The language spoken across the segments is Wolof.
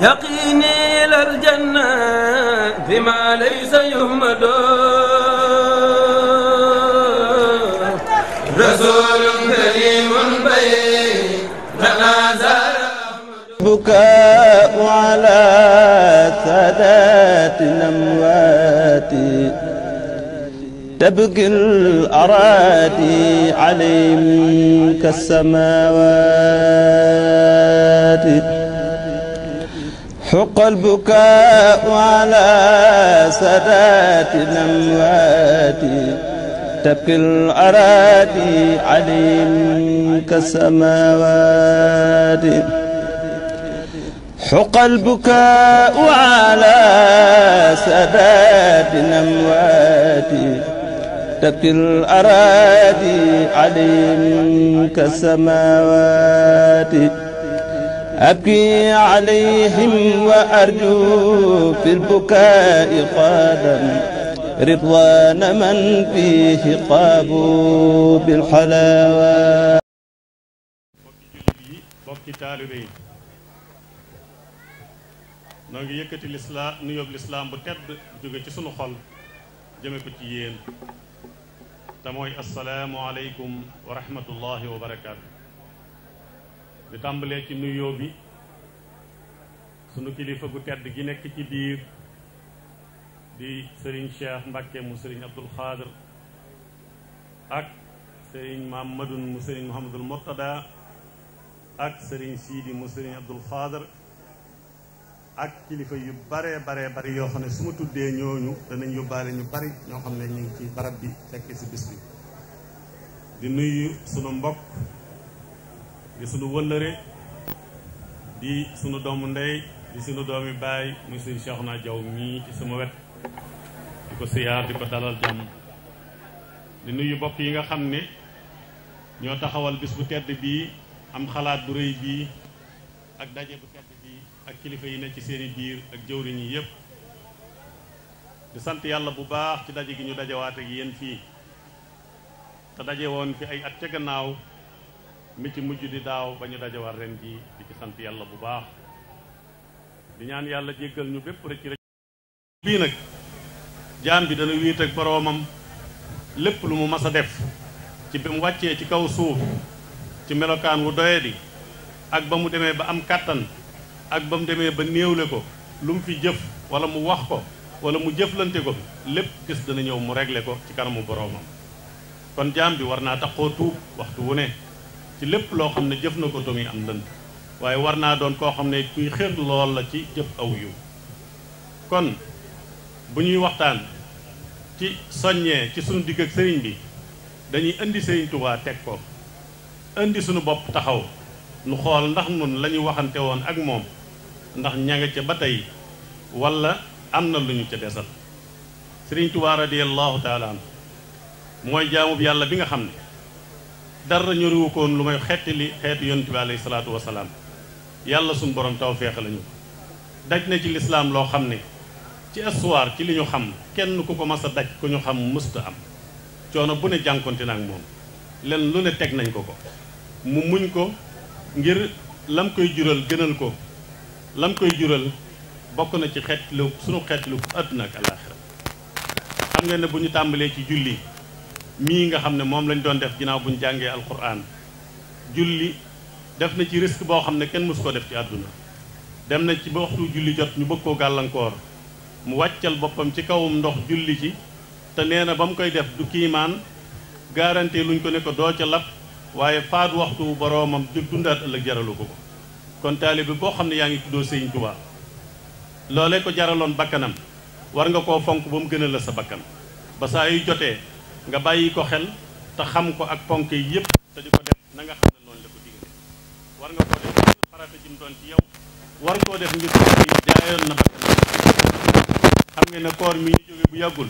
يقيني إلى الجنة بما ليس يهمد رسول كريم بيننا زار بكاء على سادات الأموات تبكي الأراضي عليهم كالسماوات حق البكاء على سادات الأموات تبكي الأراضي عليهم كالسماوات حق البكاء على سادات الأموات تبكي الأراضي عليهم كالسماوات أبكي عليهم وأرجو في البكاء قادم رضوان من فيه قابوا بالحلاوة. bokki taalibe yi noo ngi yëkkati lislaam nuyoob lislaam bu tedd jóge ci sunu xol jëme ko ci yéen te mooy assalaamu aleykum wa rahmatullahi wa barakaatu. di tàmbalee ci nuyoo bi sunu kilifa gu tedd gi nekk ci biir di sëriñ Cheikh Mbacke mu sëriñ Abdul Xaadir ak sëriñ Mamadun mu sëriñ Muhammadul Murtada ak sëriñ Siidi mu sëriñ Abdul Xaadir ak kilifa yu bare yoo xam ne su ma tuddee ñooñu danañ yóbbaale ñu bari ñoo xam ne ñu ngi ci barab bi fekkee si bis bi. di nuyu sunu mbokk di sunu wëllëre di sunu doomu ndey di sunu doomi baay muy sëriñ Cheikhouna Diaw mii ci sama wet di ko siyaar di ko dalal jàmm. di nuyu bokk yi nga xam ne ñoo taxawal bis bu tedd bii am xalaat bu rëy bii ak daje bu tedd bii ak kilifa yi ne ci seeni biir ak jëwriñ yi yépp di sant yàlla bu baax ci daje gi ñu dajewaat ak yéen fii te daje woon fi ay at ca gannaaw mi ci mujj di daaw ba ñu dajewaat ren ji di ci sant yàlla bu baax di ñaan yàlla jéggal ñu bépp rek ci rek bii nag jaam bi dana wéet ak boroomam lépp lu mu mas a def ci bi mu wàccee ci kaw suuf ci melokaan wu doyadi ak ba mu demee ba am kàttan ak ba mu demee ba néewle ko lu mu fi jëf wala mu wax ko wala mu jëflante ko lépp gis dana ñëw mu réglé ko ci kanamu boroomam. kon jaam bi war naa taxoo tuub waxtu wu ne ci lépp loo xam ne jëf na ko to muy am lënd waaye war naa doon koo xam ne kuy xër lool la ci jëf aw yiw. kon bu ñuy waxtaan ci soññee ci sunu digg ak sëriñ bi dañuy indi sëriñ Tuubaa teg ko indi sunu bopp taxaw nu xool ndax nun la ñu waxante woon ak moom ndax ña nga ca ba tey wala am na lu ñu ca desal. sëriñ Tuubaa radiyallahu taala an mooy jaamub yàlla bi nga xam ne dara ñoriwu koon lu may xettali xeetu yonent bi alayhi salaatu wasalaam. yàlla suñu borom tawfeex lañu daj na ci lislaam loo xam ne ci histoire ci li ñu xam kenn ku ko mas a daj ku ñu xam mësta am coono bu ne jànkonte na ak moom len lu ne teg nañ ko ko mu muñ ko ngir lam koy jural gënal ko lam koy jural bokk na ci xeet lu sunu xeet lu àdduna ak alaaxira. xam nga ne bu ñu tàmbalee ci julli mii nga xam ne moom lañ doon def ginnaaw bu ñu jàngee alquran julli def na ci risque boo xam ne kenn mësu ko def ci àdduna. dem na ci ba waxtu julli jot ñu bëgg koo gàllankoor mu wàccal boppam ci kawum ndox julli ci te nee na ba mu koy def du kiimaan garanti luñ ko ne ko doo ca lap waaye faat waxtu boroomam di dundaat ëllëg jaralu ko ko. kon taalibe boo xam ne yaa ngi tuddoo Sëriñ Tuubaa loolee ko jaraloon bakkanam war nga koo fonk ba mu gënal la sa bakkan ba saa yu jotee nga bàyyi ko xel te xam ko ak ponk yi yépp te di ko def na nga xam ne noonu la ko digal. war nga koo def ngir farata ji mu doon ci yow war koo def ngir jaayoon na bakkan. xam ngeen ne koor mi ñu jóge bu yàggul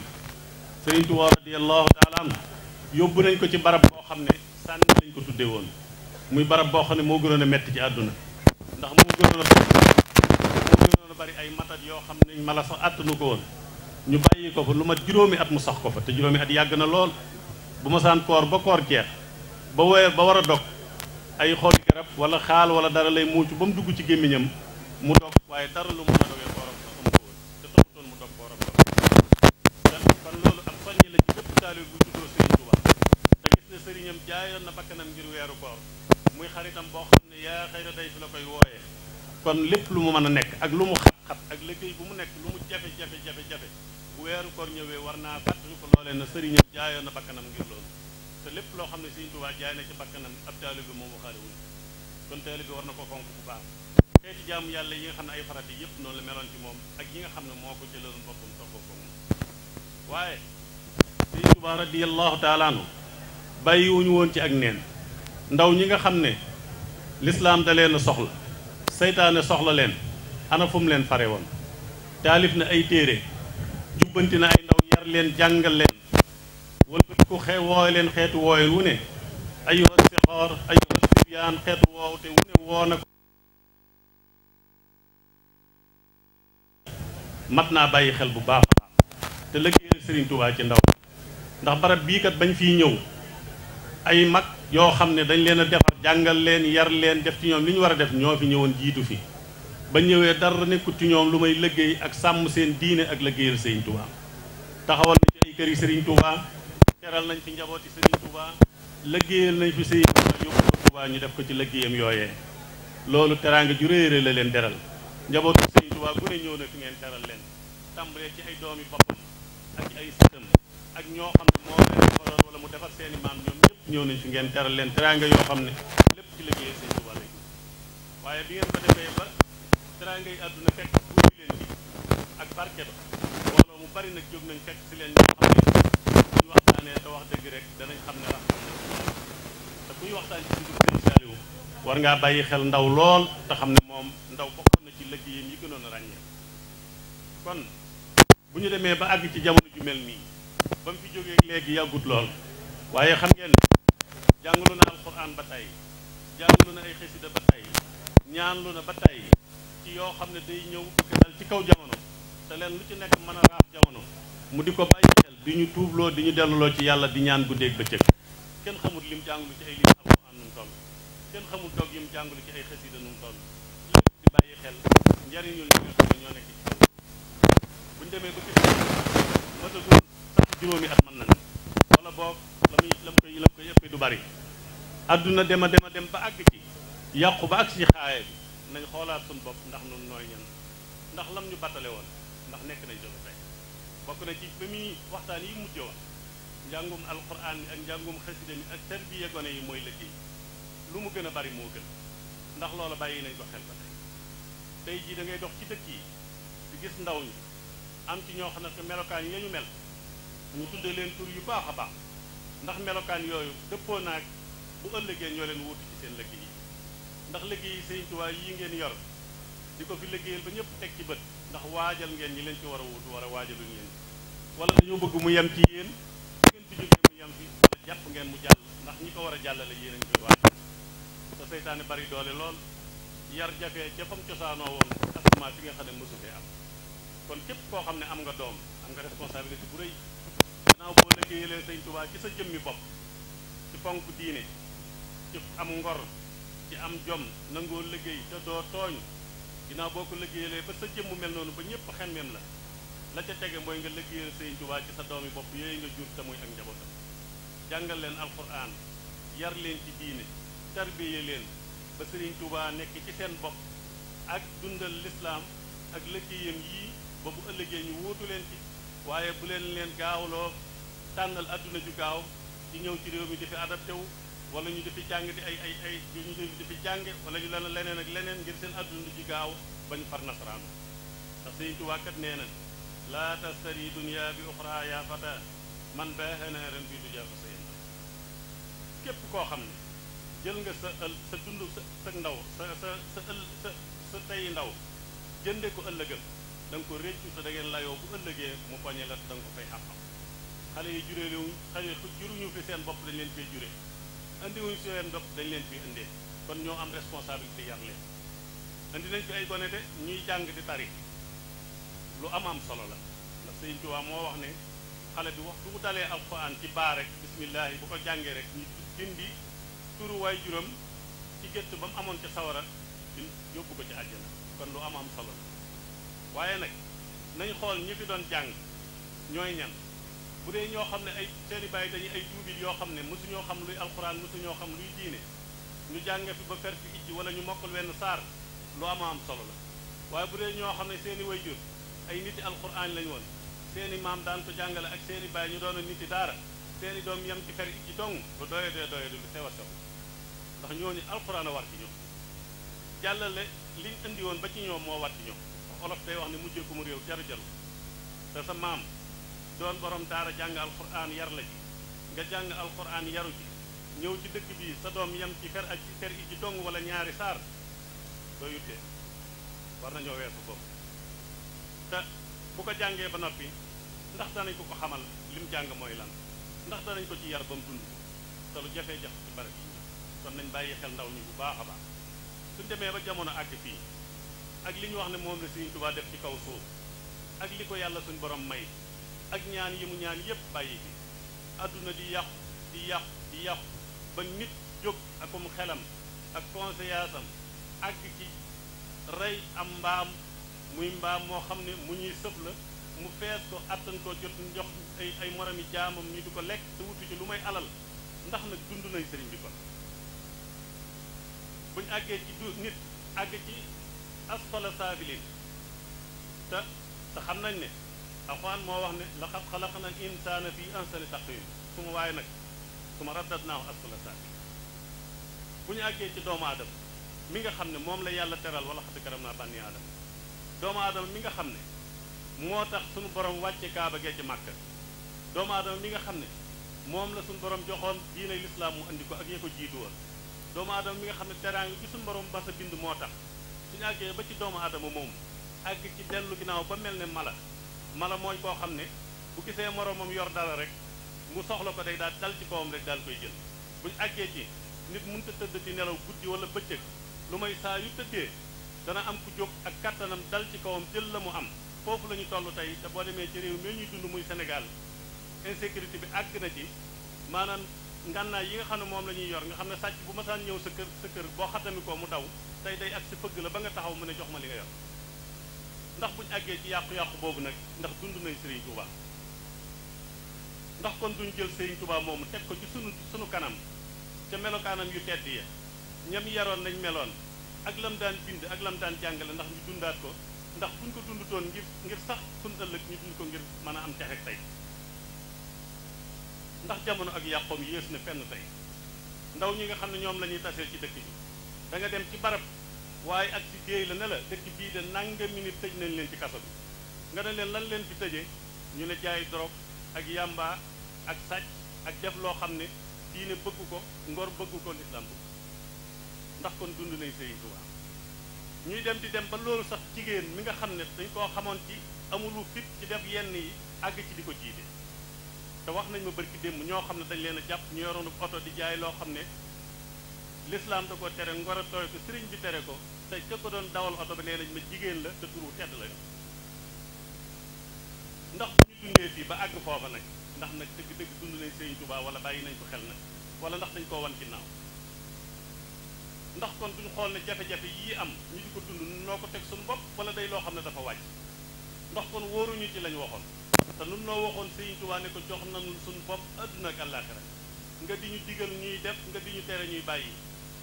Sëriñ Tuubaa radiyallahu taala anhu yóbbu nañ ko ci barab boo xam ne sànni lañ ko tudde woon muy barab boo xam ne moo gënoon a metti ci àdduna ndax moo gënoon a bari ay matat yoo xam ne mala sax àttanu ko woon. ñu bàyyi ko fa lu mat juróomi at mu sax ko fa te juróomi at yàgg na lool. bu ma saan koor ba koor jeex ba war a dog ay xobi garab wala xaal wala dara lay muucu ba mu dugg ci gémmiñam mu dog waaye dara lu mën a dogee kooram sax amu ko woon te toppatoon mu dog kooram dog kon loolu ab soññi la ci bépp taalibe bu juddoo Sëriñ Tuubaa te gis ne sëriñam jaayoon na bakkanam ngir weeru koor muy xaritam boo xam ne yaa xëy na day fi la koy wooyee kon lépp lu mu mën a nekk ak lu mu xat-xat ak liggéey bu mu nekk lu mu jafe-jafe bu weeru koor ñëwee war naa fàttali ko loolee na sëriñam jaayoon na bakkanam ngir loolu te lépp loo xam ne Sëriñ Tuubaa jaay na ci bakkanam ab taalibe bi moom waxaale wuñ kon taalibe bi war na ko fonk bu baax xeeti jaamu yàlla yi nga xam ne ay farata yëpp noonu la meloon ci moom ak yi nga xam ne moo ko jëloon boppam toppoo ko moom waaye Sëriñ Tuubaa radiyallahu taala anhu bàyyiwuñu woon ci ak neen ndaw ñi nga xam ne lislaam da leen soxla seytaane soxla leen ana fu mu leen fare woon taalif na ay téere jubbanti na ay ndaw yar leen jàngal leen wëlbati ku wooy leen xeetu wooyeen wu ne ayyuha sixoor ayyuha sibyaan xeetu woow te wu ne woo na ko mat naa bàyyi xel bu baax a baax te liggéeyal Sëriñ Tuubaa ci ndaw ndax barab bii kat bañ fiy ñëw ay mag yoo xam ne dañ leen a defar jàngal leen yar leen def ci ñoom li ñu war a def ñoo fi ñëwoon jiitu fi ba ñëwee dara nekkut ci ñoom lu may liggéey ak sàmm seen diine ak liggéeyal Sëriñ Tuubaa taxawal nañ ci ay kër yi Sëriñ Tuubaa teral nañ fi njabooti Sëriñ Tuubaa liggéeyal nañ fi Sëriñ Tuubaa yóbbu ko Tuubaa ñu def ko ci liggéeyam yooyee loolu teraanga ju réere la leen deral njabooti Sëriñ Tuubaa gu ne ñëw na fi ngeen teral leen tàmbalee ci ay doomi boppam ak ci ay sëtam ak ñoo xam ne moo leen defaroon wala mu defar seeni maam ñoom ñëpp ñëw nañ fi ngeen teral leen teraanga yoo xam ne lépp ci liggéeyal Sëriñ Tuubaa lañ waaye bi ngeen ko defee ba teraanga yi àdduna fekk buubi leen bi ak barke ba mbooloo mu bari nag jóg nañ fekk si leen ñoo xam ne suñu waxtaanee te wax dëgg rek danañ xam ne rax te kuy waxtaan ci dundu Sëriñ Saaliw war ngaa bàyyi xel ndaw lool te xam ne moom ndaw bokkoon na ci liggéeyam yi gënoon a ràññee kon bu ñu demee ba àgg ci jamono ju mel nii ba mu fi jógee léegi yàggut lool waaye xam ngeen ne jàngalu na alxuraan ba tey jàngalu na ay xasida ba tey ñaanlu na ba tey ci yoo xam ne day ñëw bëgg dal ci kaw jamono te leen lu ci nekk mën a raaf jamono mu di ko bàyyi xel di ñu tuubloo di ñu delluloo ci yàlla di ñaan guddeeg bëccëg kenn xamul lim jàngulu ci ay lim alxuraan nu mu toll kenn xamul toog yim jàngulu ci ay xasida nu mu toll lépp di bàyyi xel njariñul ñi nga xam ne ñoo nekk ci kaw buñ demee ba gis matatul sax juróomi at mën na ne wala boog lam koy yëppee du bari adduna dem ba àgg ci yàqu ba àgg ci xaaye bi nañ xoolaat suñu bopp ndax nun nooy ñan ndax lam ñu battale woon ndax nekk nañ jóge tey bokk na ci ba muy waxtaan yi mujj wax njàngum alquran mi ak njàngum xasida mi ak tarbiya gone yi mooy liggéey lu mu gën a bari moo gën ndax loola bàyyi nañ ko xel ba tey jii da ngay dox ci dëkk yi di gis ndaw ñi am ci ñoo xam ne melokaan yi ñu mel ñu tuddee leen tur yu baax a baax ndax melokaan yooyu dëppoo naag bu ëllëgee ñoo leen wuutu ci seen liggéey yi ndax liggéey yi Sëriñ Tuubaa yi ngeen yor di ko fi liggéeyal ba ñëpp teg ci bët ndax waajal ngeen ñi leen ci war a wuutu war a waajaluñ leen wala dañoo bëgg mu yem ci yéen ngeen fi jógee mu yem fi wala jàpp ngeen mu jàll ndax ñi ko war a jàllale yéen a ngi koy waajal te seytaane bari doole lool yar jafee ca fam cosaanoo woon asuma fi nga xam ne mësu fee am kon képp koo xam ne am nga doom am nga responsabilité bu rëy gannaaw boo liggéeyalee Sëriñ Tuubaa ci sa jëmmi bopp ci fonk diine ci am ngor ci am jom nangoo liggéey te doo tooñ ginnaaw boo ko liggéeyalee ba sa jëmmu mel noonu ba ñëpp xemmeem la ca tege mooy nga liggéeyal Sëriñ Tuubaa ci sa doomi bopp yooyu nga jur te muy ak njabootam jàngal leen alquran yar leen ci diine tarbiye leen ba Sëriñ Tuubaa nekk ci seen bopp ak dundal lislaam ak liggéeyam yii ba bu ëllëgee ñu wuutu leen ci waaye bu leen gaawloo tànnal adduna ju gaaw ci ñëw ci réew mi di fi adapté wu wala ñu di fi jàng di ay ñu di fi jànge wala ñu leneen ak leneen ngir seen adduna ji gaaw bañ far nasaraan ndax Sëriñ Tuubaa kat nee na laa tastari dunya bi uxra ya fata man baaxana ren bii du jaafa sa yéen képp koo xam ne jël nga sa dund sa ndaw sa tey ndaw jënde ko ëllëgam da nga ko réccu te da ngeen layoo bu ëllëgee mu poñe la da nga ko fay xàqam xale yi juruñu fi seen bopp dañ leen fee jure indiwuñu seen bopp dañ leen fi indee kon ñoo am responsabilité yar leen indi nañ fi ay gone de ñuy jàng di tari lu am solo la ndax Sëriñ Tuubaa moo wax ne xale bi waxtu bu dalee alxuraan ci baa rek bismillaahi bu ko jàngee rek ñu dindi turu waay juróom ci gétt ba mu amoon ca sawara yóbbu ko ci àjjana kon lu am solo waaye nag nañ xool ñi fi doon jàng ñooy ñan bu dee ñoo xam ne ay seeni bàyyi dañuy ay duubil yoo xam ne mosuñoo xam luy alxuraan mosuñoo xam luy diine ñu jànge fi ba fer fi ijji wala ñu mokkal wenn saar lu am solo la waaye bu dee ñoo xam ne seeni wayjur ay niti alxuraan lañ woon seeni maam daan ko jàngale ak seeni bàyyi ñu doon niti daara seeni doom yem ci fer ijji dong lu doye lu sew a sew ndax ñooñu alxuraan a war ci ñoom jàllale liñ indi woon ba ci ñoom moo war ci ñoom olof day wax ne mujjee ko mu réew jaru te sa maam doon borom daara jàng alxuraan yar la ci nga jàng alxuraan yaru ci ñëw ci dëkk bi sa doom yem ci fer ak ci fer ijji dong wala ñaari saar doo yuttee war nañoo weesu foofu te bu ko jàngee ba noppi ndax danañ ko xamal lim jàng mooy lan ndax danañ ko ci yar ba mu dund te lu jafee-jaf ci barab yi kon nañ bàyyi xel ndaw ñi bu baax a baax suñ demee ba jamono àgg fii ak li ñu wax ne moom la Sëriñ Tuubaa def ci kaw suuf ak li ko yàlla suñ borom may ak ñaan yi mu ñaan yépp bàyyi fi àdduna di yàqu ba nit jóg akum xelam ak conseillage am àgg ci rey am mbaam muy mbaam moo xam ne mu ñuy sëf la mu fees ko attan ko jot jox ay moromi jaamam ñu di ko lekk te wutu ci lu may alal ndax nag dund nañ sëriñ bi kon buñ àggee ci nit àgg ci asfala saabilin te xam nañ ne alxuraan moo wax ne laqad xalaqna al insaana fi ahsani taqwiim su ma waaye nag su ma raddadnaahu asfala saabilin bu ñu àggee ci doomu aadama mi nga xam ne moom la yàlla teral wala xad karamnaa banii aadama doomu aadama mi nga xam ne moo tax suñu borom wàcce kaaba gee ci màkka doomu aadama mi nga xam ne moom la suñu borom joxoon diine lislaam mu andi ko ak ya ko jiitu woon doomu aadama mi nga xam ne teraanga bi suñu borom ba sa bind moo tax suñu àggee ba ci doomu aadama moom àgg ci dellu ginnaaw ba mel ne mala mooy koo xam ne bu gisee moromam yor dara rek mu soxla ko day daal dal ci kawam rek daal koy jël buñu àggee ci nit mënta tëdd ci nelaw guddi wala bëccëg lu may saa yu tëddee dana am ku jóg ak kattanam dal ci kawam jël la mu am foofu la ñu toll tey te boo demee ci réew mi ñuy dund muy Sénégal insécurité bi àgg na ci maanaam ngànnaay yi nga xam ne moom la ñuy yor nga xam ne sàcc bu masaan ñëw sa kër boo xattami ko mu daw tey day ak si fëgg la ba nga taxaw mu ne jox ma li nga yor ndax buñu àggee ci yàqu-yàqu boobu nag ndax dund nañ Serigne Touba ndax kon duñ jël Serigne Touba moomu teg ko ci sunu kanam ca melokaanam yu tedd ya ñam yaroon nañ meloon ak lam daan bind ak lam daan jàngale ndax ñu dundaat ko ndax buñ ko dundutoon ngir sax suñ ëllëg ñu dund ko ngir mën a am texe tey ndax jamono ak yàqoom yées na fenn tey ndaw ñi nga xam ne ñoom la ñuy taseel ci dëkk bi da nga dem ci barab waaye ak si déey la ne la dëkk bii de nangami nit tëj nañ leen ci kaso bi nga ne leen lan leen fi tëjee ñu ne jaay drogue ak yamba ak sàcc ak def loo xam ne diine bëgg ko ngor bëgg ko lislaam bëgg ndax kon dund nañ Sëriñ Tuubaa ñuy dem di dem ba loolu sax jigéen mi nga xam ne dañ koo xamoon ci amulu fit ci def yenn yi àgg ci di ko jiite te wax nañ ma barki démb ñoo xam ne dañ leen a jàpp ñu yoroon oto di jaay loo xam ne lislaam da ko tere ngor a tooy ko sëriñ bi tere ko te ca ko doon dawal oto bi nee nañ ma jigéen la te turu tedd la ndax bu ñu dundee fii ba àgg foofa nag ndax nag dëgg-dëgg dund nañ Sëriñ Tuubaa wala bàyyi nañ ko xel nag wala ndax dañ koo wan ginnaaw ndax kon duñu xool ne jafe-jafe yii am ñu di ko dund noo ko teg suñu bopp wala day loo xam ne dafa wàcc ndax kon wóoruñu ci lañ waxoon te nun noo waxoon Sëriñ Tuubaa ne ko jox nañu suñu bopp àdduna ak àllaaxira nga di ñu digal ñuy def nga di ñu tere ñuy bàyyi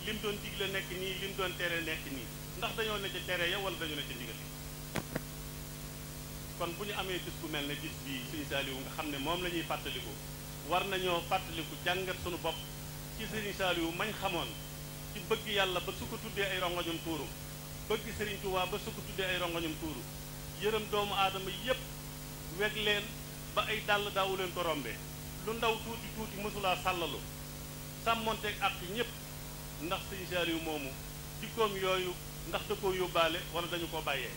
lim doon digle nekk nii lim doon tere nekk nii ndax dañoo ne ci tere ya wala dañoo ne ci ndigal kon bu ñu amee bis bu mel ne bis bii Sëriñ Saaliwu nga xam ne moom la ñuy fàttaliku war nañoo fàttaliku jàngat suñu bopp ci Sëriñ Saaliwu mañ xamoon ci bëgg yàlla ba su ko tuddee ay rongoñum tuuru bëgg Sëriñ Tuubaa ba su ko tuddee ay rongoñum tuuru yërëm doomu aadama yépp weg leen ba ay dàll daawu leen ko rombee lu ndaw tuuti tuuti mësulaa sàllalu sàmmonteeg ak ñépp ndax Sëriñ Saaliwu moomu jikkoom yooyu ndax da koo yóbbaale wala dañu ko bàyyee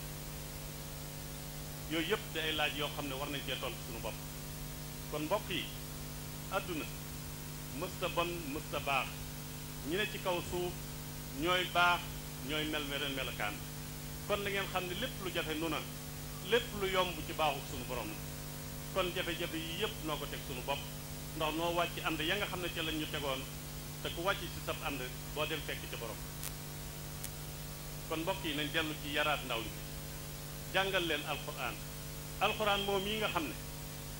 yooyu yëpp di ay laaj yoo xam ne war nañ cee toll suñu bopp kon mbokk yi àdduna mësta bon mësta baax ñi ne ci kaw suuf ñooy baax ñooy mel weneen melokaan kon na ngeen xam ne lépp lu jafe nu na lépp lu yomb ci baaxu suñu borom la kon jafe-jafe yi yëpp noo ko teg suñu bopp ndax noo wàcc ànd ya nga xam ne ca lañ ñu tegoon te ku wàcc ci sab ànd boo dem fekk ca borom kon mbokk yi nañ dellu ci yaraat ndaw ñi jàngal leen alquran. alquran moom yi nga xam ne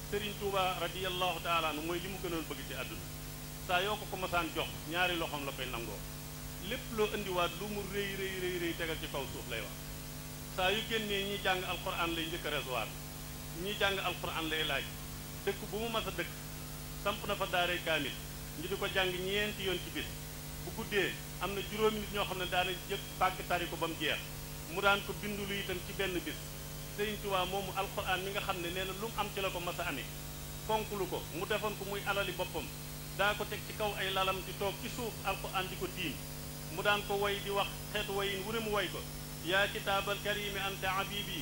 Serigne Touba radiyallahu taala anu mooy li mu gënoon bëgg ci àdduna saa yoo ko masaan jox ñaari loxoom la koy nangoo lépp loo indiwaat lu mu rëy rëy rëy rëy tegal ci kaw suuf lay wax saa yu génnee ñi jàng alquran lay njëkk a recevoir ñi jàng alquran lay laaj dëkk bu mu mas a dëkk samp na fa daaray kaamil ñu di ko jàng ñeenti yoon ci bis bu guddee am na juróomi nit ñoo xam ne daana jëkk bàgg tari ko ba mu jeex mu daan ko bindulu itam ci benn bis Sëriñ Tuubaa moomu alquran mi nga xam ne nee na lu mu am ci la ko mas a amee fonklu ko mu defoon ko muy alali boppam daa ko teg ci kaw ay lalam di toog ci suuf alquran di ko tiim mu daan ko woy di wax xeetu woyin wu ne mu woy ko yaa kitaabal karimi anta habibi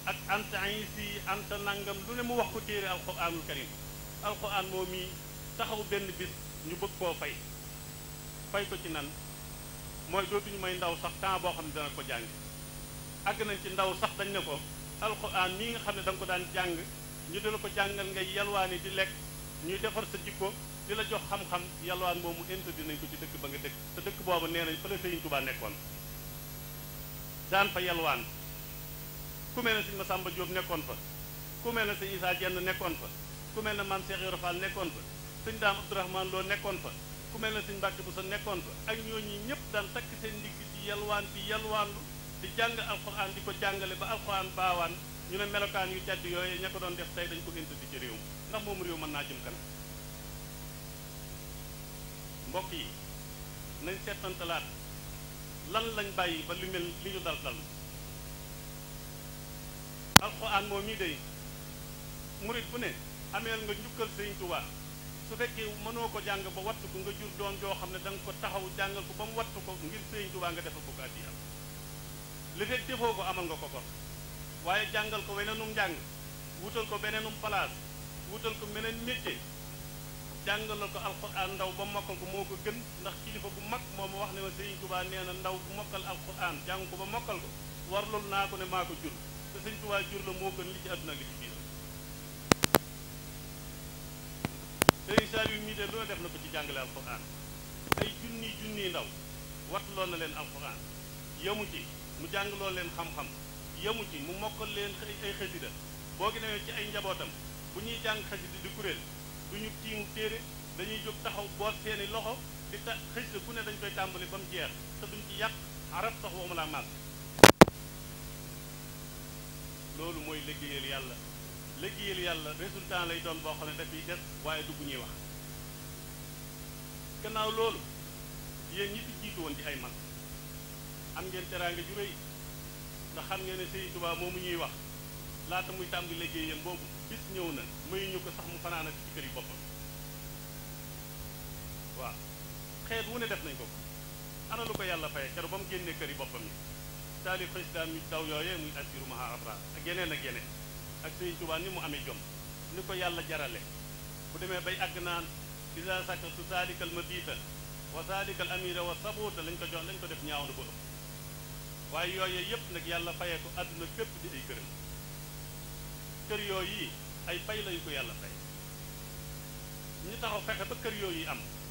ak anta isi anta nangam lu ne mu wax ko téere alquranul karim alquran moom mii taxaw benn bis ñu bëgg koo fay ko ci nan mooy dootuñu may ndaw sax temps boo xam ne dana ko jàng àgg nañ ci ndaw sax dañ ne ko alquran mii nga xam ne da nga ko daan jàng ñu di la ko jàngal ngay yalwaani di lekk ñuy defar sa jikko di la jox xam-xam yalwaan moomu interdit nañ ko ci dëkk ba nga dëkk te dëkk boobu nee nañ fa la Sëriñ Tuubaa nekkoon daan fa yalwaan ku mel ne Sëriñ Masamba Jóob nekkoon fa ku mel ne Sëriñ Isaa Jenn nekkoon fa ku mel ne Maam Cheikh Ibra Fall nekkoon fa Sëriñ Daam Abdourahmane Lo nekkoon fa ku mel ne Sëriñ Mbàkke Buso nekkoon fa ak ñooñu ñëpp daan takk seen ndigg di yalwaanlu di jàng alquran di ko jàngale ba alquran baawaan ñu ne melokaan yu tedd yooyu ña ko doon def tey dañ ko interdit ci réew mi ndax moomu réew mën naa jëm kanam mbokk yi nañ seetantalaat lan lañ bàyyi ba lu mel li ñu dal alquran moom mii day murit bu ne ameel nga njukkal Sëriñ Tuubaa su fekkee mënoo ko jàng ba wattu ko nga jur doom joo xam ne da nga ko taxaw jàngal ko ba mu wattu ko ngir Sëriñ Tuubaa nga defal ko ko addiya li fekk defoo ko amal nga ko bor waaye jàngal ko weneenum njàng wutal ko beneenum place wutal ko meneen métier jàngal ko alquran ndaw ba mokkal ko moo ko gën ndax kilifa bu mag moo ma wax ne ma Sëriñ Tuubaa nee na ndaw bu mokkal alquran jàng ko ba mokkal ko warlul naa ko ne maa ko jur te Sëriñ Tuubaa jur la moo gën li ci àdduna li ci biir Sëriñ Saliou mii de lu ne def na ko ci jàngale alquran ay junni ndaw wattuloon na leen alquran yemu ci mu jàngaloo leen xam-xam yemu ci mu mokkal leen ay xasida boo gi newee ci ay njabootam bu ñuy jàng xasida di kuréel du ñu tiimu téere dañuy jóg taxaw boot seeni loxo di xasida ku ne dañ koy tàmbali ba mu jeex te duñ ci yàq arab sax waxuma laa màgg loolu mooy liggéeyal yàlla résultat lay doon boo xam ne dafay des waaye du bu ñuy wax gannaaw loolu yéen ñi fi jiitu woon ci ay mag am ngeen teraanga ju rëy ndax xam ngeen ne Sëriñ Tuubaa moomu ñuy wax laata muy tàmbali liggéeyam boobu bis ñëw na mayuñu ko sax mu fanaana ci kër yi boppam waaw xeet wu ne def nañ ko ana lu ko yàlla faye keroog ba mu génnee kër yi boppam yi taalif xëystaan mi daw yooyee muy assiru maha abra ak yeneen ak Sëriñ Tuubaa ni mu amee jom ni ko yàlla jarale bu demee bay àgg naan isa sakatu salikal mabita wa salikal amira wa sabuta lañ ko def ñaaw na ba ëpp waaye yooyu yëpp nag yàlla fayee ko àdduna fépp di ay këram kër yooyu ay pay lañu ko yàlla fay ñi taxaw fexe ba kër yooyu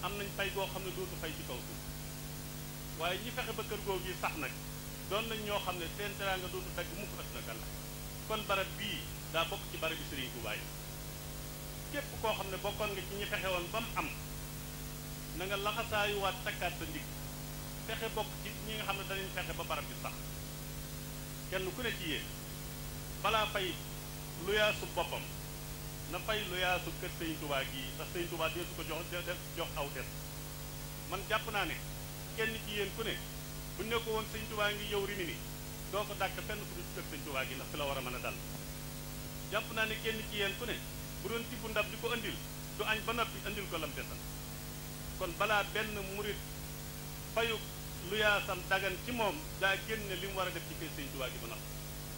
am nañ pay goo xam ne dootu fay ci kaw suuf waaye ñi fexe ba kër googu yi sax nag doon nañ ñoo xam ne seen teraanga dootu dagg mukk àdduna kàlla kon barab bii daa bokk ci barab bi Sëriñ Tuubaa yi képp koo xam ne bokkoon nga ci ñi fexe woon ba mu am na nga laxasaayuwaat takkaat sa ndig fexe bokk ci ñi nga xam ne danañ fexe ba barab bi sax kenn ku ne ci yéen balaa fay lu yaasu boppam na fay lu yaasu kër Sëriñ Tuubaa gii ndax Sëriñ Tuubaa dee su ko jox aw des man jàpp naa ne kenn ci yéen ku ne buñ ne ko woon Sëriñ Tuubaa ngi yow Rimini doo ko dàkk fenn fu dul kër Sëriñ Tuubaa gi ndax fi la war a mën a dal jàpp naa ne kenn ci yéen ku ne bu doon tibb ndab di ko andil du añ ba noppi andil ko lam desal kon balaa benn murit fayu lu yaasam dagan ci moom daa génne li mu war a def ci kër Sëriñ Tuubaa gi ba noppi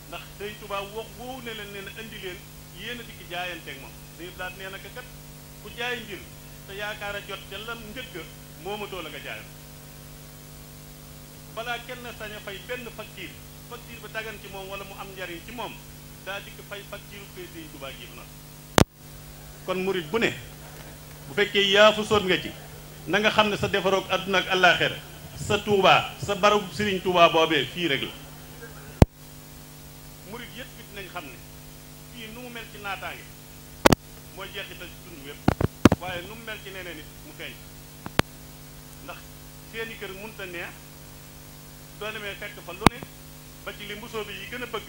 ndax Sëriñ Tuubaa wax woowu ne leen nee na andi leen yéen a dikk jaayanteeg moom dañu daal nee na kat ku jaay mbir te yaakaar a jot ca lam njëgg moomatoo la nga jaayoon balaa kenn sañ a fay benn facture ba dagan ci moom wala mu am njariñ ci moom daa dikk fay facture kër Sëriñ Tuubaa gi ba noppi kon murit bu ne bu fekkee yaafu soot nga ci na nga xam ne sa defaroog àdduna ak àllaaxira sa Touba sa barabu Serigne Touba boobee fii rek la murit yëpp it nañ xam ne fii nu mu mel ci naataange mooy jeexital ci tund wépp waaye nu mu mel ci neneen it mu feeñ ndax seeni kër munta neex doo demee fekk fa lu ne ba ci li mbusoo bi yi gën a bëgg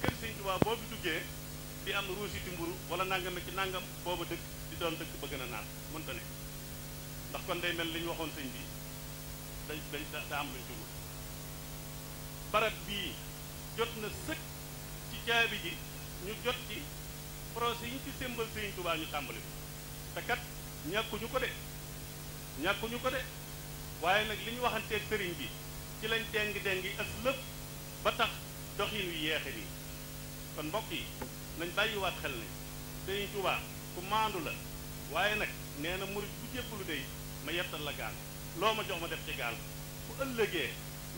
kër Serigne Touba boo fi duggee di am ruusiti mburu wala nangam ci nangam booba dëkk di doon dëkk ba gën a naat munta ne ndax kon day mel li ñu waxoon sëñ bi da am luñ ci wut barab bii jot na sëkk ci caabi ji ñu jot ci projet yi ñu ci sémbal Serigne Touba ñu tàmbali ko te kat ñàkkuñu ko de waaye nag li ñu waxanteeg sëriñ bi ci lañ dengi as lëpp ba tax doxin wi yeexe nii kon mbokk yi nañ bàyyiwaat xel ne Serigne Touba ku maandu la waaye nag nee na murit bu jébbalu dey ma yettal la gaal loo ma jox ma def ci gaal bu ëllëgee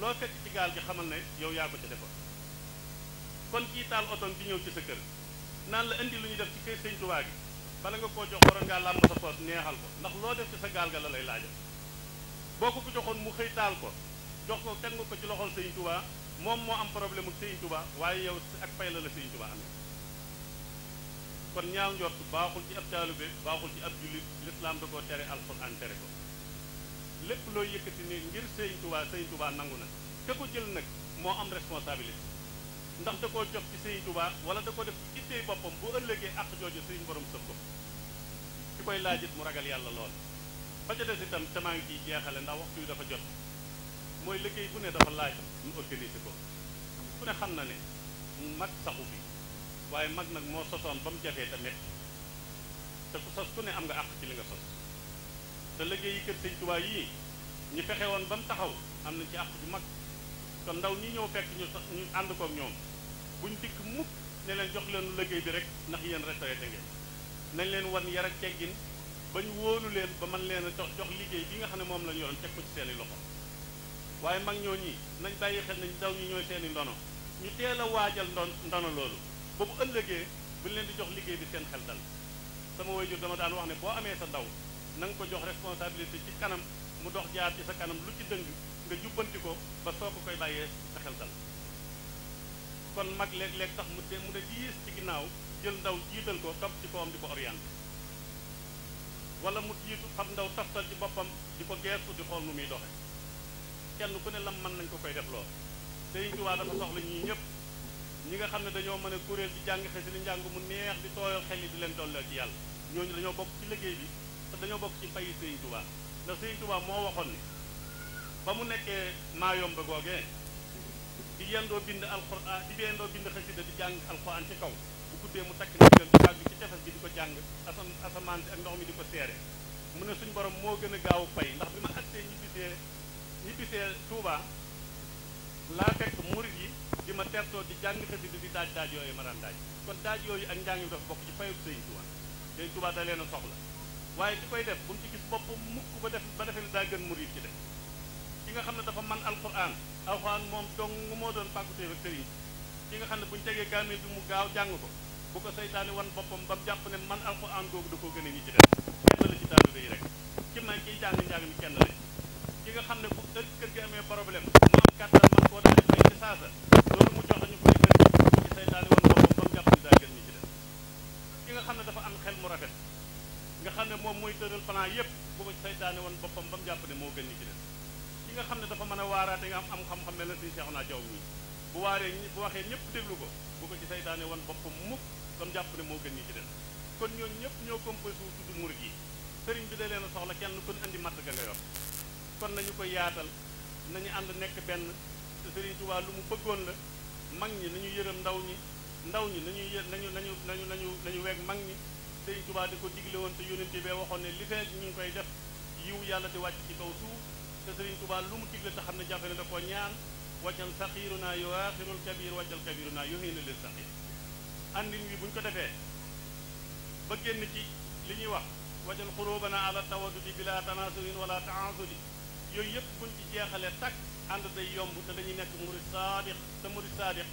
loo fekk ci gaal gi xamal ne yow yaa ko ca defa kon kii taal otoom di ñëw ci sa kër naan la indi lu ñuy def ci kër Sëñ Touba gi bala nga koo jox waroon ngaa làmb sa poos neexal ko ndax loo def ci sa gaal ga la lay laajal boo ko joxoon mu xëy taal ko jox ko teg nga ko ci loxol Sëñ Touba moom moo am problème ak Sëñ Touba waaye yow ak fay la Sëñ Touba amee kon ñaaw njort baaxul ci ab taalibe baaxul ci ab jullit lislaam da koo tere alxuraan tere ko lépp looy yëkkati ni ngir Sëñ Touba nangu na te ko jël nag moo am responsabilité ndax da koo jox ci Sëñ Touba wala da ko def ci ittey boppam bu ëllëgee àq jooju sëñ borom sëf ko ci koy laajit mu ragal yàlla lool ba ca des itam te maa ngi ciy jeexale ndax waxtu wi dafa jot mooy liggéey bu ne dafa laaj ñu organiser ko ku ne xam na ne mag saxu fi waaye mag nag moo sosoon ba mu jafee te metti te ku sos ku ne am nga àq ci li nga sos te liggéey yi kër Sëñ Touba yii ñu fexe woon ba mu taxaw am nañ ci àq ju mag kon ndaw ñi ñëw fekk ñu ànd kook ñoom buñ dikk mukk ne leen jox leen liggéey bi rek ndax yéen retraité ngeen nañ leen wan yar ak teggin ba ñu wóolu leen ba mën leen a jox liggéey bi nga xam ne moom lañu yoroon teg ko ci seeni loxo waaye mag ñoo ñi nañ bàyyi xel nañ ndaw ñi ñooy seeni ndono ñu teel a waajal ndono loolu ba bu ëllëgee buñ leen di jox liggéey bi seen xel dal sama waajur dama daan wax ne boo amee sa ndaw na nga ko jox responsabilité ci kanam mu dox jaar ci sa kanam lu ci dëng nga jubbanti ko ba soo ko koy bàyyee sa xel dal kon mag léeg-léeg tax mu ne diis ci ginnaaw jël ndaw jiital ko topp ci kawam di ko orienté wala mu jiitu xam ndaw taftal ci boppam di ko geestu di xool nu muy doxe kenn ku ne lam mën nañ ko koy def lool Sëriñ Tuubaa dafa soxla ñii ñëpp ñi nga xam ne dañoo mën a kuréel di jàng xasida njàng mu neex di tooyal xel yi di leen dolleel ci yàlla ñooñu dañoo bokk ci liggéey bi te dañoo bokk ci payi Sëriñ Tuubaa ndax Sëriñ Tuubaa moo waxoon ni ba mu nekkee Maayomba googee di yendoo bind alxuraan di yendoo bind xasida di jàng alxuraan ci kaw bu guddee mu takk ndigal di jàng ci tefes bi di ko jàng asamaan si ak ndox mi di ko seere mu ne suñ borom moo gën a gaaw pay ndax bi ma agsee ñibbisee Tuubaa laa fekk murit yi di ma tertoo di jàng xasida di daaj yooyu ma daan daaj kon daaj yooyu ak njàng mi dafa bokk ci payub Sëriñ Tuubaa Sëriñ Tuubaa da leen a soxla waaye ki koy def bu mu ci gis boppam mukk ba defee ne daa gën murit ci def ki nga xam ne dafa man alxuraan moom dong moo doon pàgguteef ak sëriñ ki nga xam ne bu ñu tegee kaamil bi mu gaaw jàng ko bu ko seytaane wan boppam ba mu jàpp ne man alxuraan googu da koo gën a ñi ci def kenn la ci taalibe yi rek ki may kiy jàng njàng mi kenn la ki nga xam ne bu kër gi amee problème mu am kàttan man koo daal fay ci saasa loolu mu jox ñu koy gën ci seytaane wan boppam ba mu jàpp ne daa gën ñi ci def ki nga xam ne dafa am xel mu rafet nga xam ne moom mooy tëral plan yépp bu ko seytaane wan boppam ba mu jàpp ne moo gën ñi ci def ki nga xam ne dafa mën a waaraate nga am xam-xam mel na suñu seexu naa jaw mii bu waxee ñëpp déglu ko bu ko ci saytaane wan boppam mukk ba mu jàpp ne moo gën ñi ci def kon ñooñu ñëpp ñoo composé wu tudd murid yi sëriñ bi da leen a soxla kenn ku indi matt ga nga yor kon nañu ko yaatal nañu ànd nekk benn te Sëriñ Tuubaa lu mu bëggoon la mag ñi nañu yërëm ndaw ñi nañu weeg mag ñi Sëriñ Tuubaa di ko digle woon te yónent bee waxoon ne li fee ñu ngi koy def yiw yàlla di wàcc ci kaw suuf te Sëriñ Tuubaa lu mu digle te xam ne jafe ne da koo ñaan wàccal saxiirunaa yuwaaxirul kabir wàccal kabirunaa yuhiinu lil saxiir àndin wi buñ ko defee ba génn ci li ñuy wax wàccal xuruubanaa ala tawaddudi bila tanaasurin wala taasudi yooyu yëpp buñ ci jeexalee takk ànd day yomb te dañuy nekk murid saadiq te murid saadiq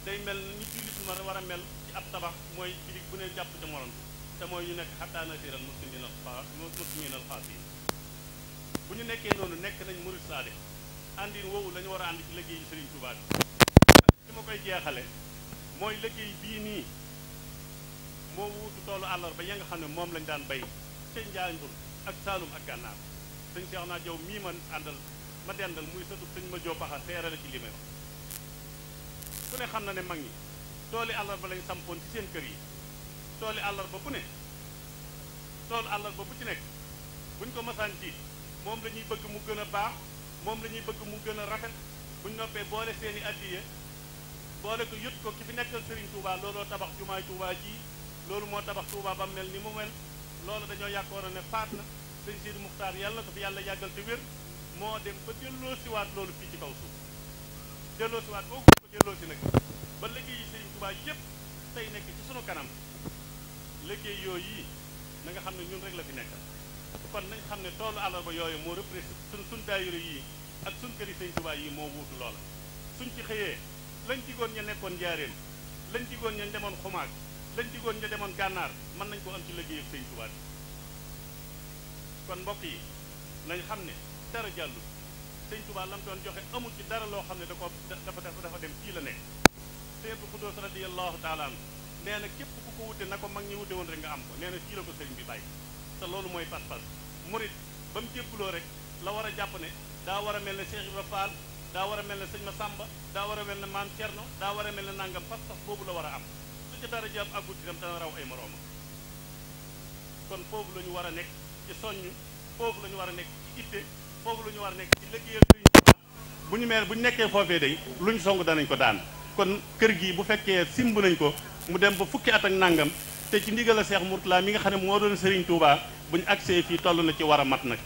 day mel ni jullit ma war a mel ci ab tabax mooy jullit bu ne jàpp ca morom te mooy ñu nekk xattaa nasiiral muslimiin al xaasiin bu ñu nekkee noonu nekk nañ murid saadiq àndin woowu la ñu war a ànd ci liggéeyu Serigne Touba bi ci ma koy jeexale mooy liggéey bii nii moo wuutu toolu àllarba ya nga xam ne moom lañ daan bay ca Njaañbur ak Saalum ak Gànnaar sëñ Cheikh naa Jaw mii ma àndal ma dendal muy sëtu sëñ ma joo paxa seere la ci li may wax ku ne xam na ne mag ñi tooli àllarba lañ sampoon ci seen kër yi tooli àllarba bu ne toolu àllarba bu ci nekk buñ ko masaan ci moom la ñuy bëgg mu gën a baax moom la ñuy bëgg mu gën a rafet buñ noppee boole seeni addiye boole ko yët ko ki fi nekkal Serigne Touba looloo tabax jumaay Touba ji loolu moo tabax Touba ba mel ni mu mel loolu dañoo yàkkoon ne faat na sëñ Sidi Muxtaar yàlla na ko fi yàlla yàggal te wér moo dem ba delloo siwaat loolu fii ci kaw suuf delloo siwaat boo ko delloo si nag ba liggéey yi Serigne Touba yëpp tey nekk ci sunu kanam liggéey yooyu yi na nga xam ne ñun rek la fi nekkal kon nañ xam ne toolu àllarba yooyu moo représenté suñ daayira yii ak suñ këri Serigne Touba yii moo wuutu loola suñ ci xëyee lañ digoon ña nekkoon njaareem lañ digoon ña demoon xumaag lañ digoon ña demoon gànnaar mën nañ ko am ci liggéeyu Serigne Touba bi kon mbokk yi nañ xam ne dara jàllut Serigne Touba lam doon joxe amul ci dara loo xam ne dafa dem fii la nekk Sëñ Abdou Khoudoss radiyallahu taala anhu nee na képp ku ko wute na ko mag ñi wute woon rek nga am ko nee na fii la ko sëriñ bi bàyyi te loolu mooy pas-pas murit ba mu jébbuloo rek la war a jàpp ne daa war a mel ne Cheikh Ibra Fall daa war a mel ne sëñ Massamba daa war a mel ne Maam Cerno daa war a mel ne nangam pas-pas boobu la war a am su ca dara jàpp ak guddi itam dana raw ay morooma kon foofu la ñu war a nekk ci soññ foofu la ñu war a nekk ci itte foofu la ñu war a nekk ci liggéeyal Sëriñ Tuubaa bu ñu nekkee foofee day lu ñu song danañ ko daan kon kër gi bu fekkee simb nañ ko mu dem ba fukki at ak nangam te ci ndigal a Seex Murtala mi nga xam ne moo doon Serigne Touba bu ñu agsee fii toll na ci war a mat nag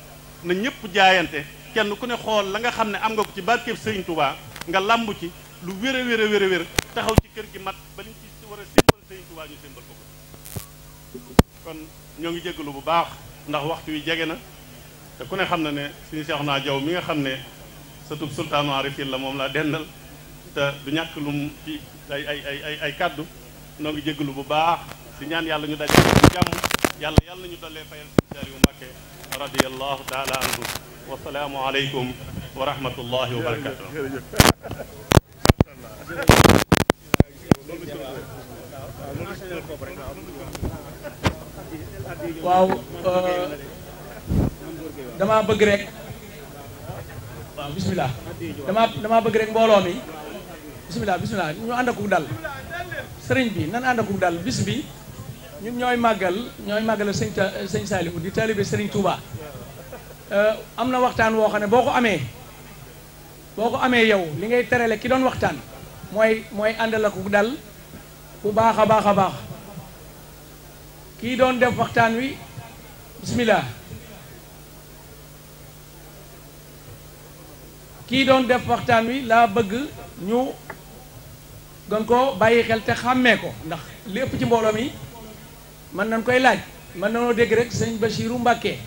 na ñëpp jaayante kenn ku ne xool la nga xam ne am nga ko ci barkeeb Serigne Touba nga lamb ci lu wér a wér a wér a wér taxaw ci kër gi mat ba liñ ci war a simbal Serigne Touba ñu simbal ko kon ñoo ngi jégalu bu baax ndax waxtu wi jege na te ku ne xam na ne suñu Seexuna Jaw mi nga xam ne satub sultaanu arifin la moom laa dendal te du ñàkk lum ci ay kaddu noo ngi jégalu bu baax si ñaan yàlla ñu daje ci jàmm yàlla ñu dollee fayal Sëriñ Saaliw Mbàkke radiyallahu taala anhu wa salaamu aleykum wa rahmatullahi wa barakatuh waaw dama bëgg rek waaw bismillah dama bëgg rek mbooloo mi bismillah ñu ànd ak dal sëriñ bi nan ànd ak dal bis bi ñun ñooy màggal sëñ Saalihu di taalibe sëriñ Touba am na waxtaan woo xam ne boo ko amee yow li ngay terale ki doon waxtaan mooy àndal ak dal bu baax a baax a baax kii doon def waxtaan wi bismillah kii doon def waxtaan wi laa bëgg ñu gën ko bàyyi xel te xàmmee ko ndax lépp ci mbooloo mi mën nañ koy laaj mën nañoo dégg rek sëñ Bachirou Mbacké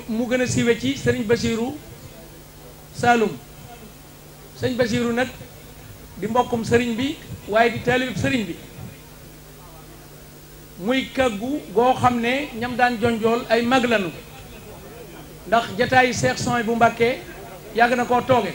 mu gën a siiwe ci sëriñ Bachirou Saloum sëñ Bachirou nag di mbokkum sëriñ bi waaye di taalib sëriñ bi muy kàggu goo xam ne ñam daan jonjool ay mag lanu ndax jataayi Seex Son bu Mbacké yàgg na koo tooge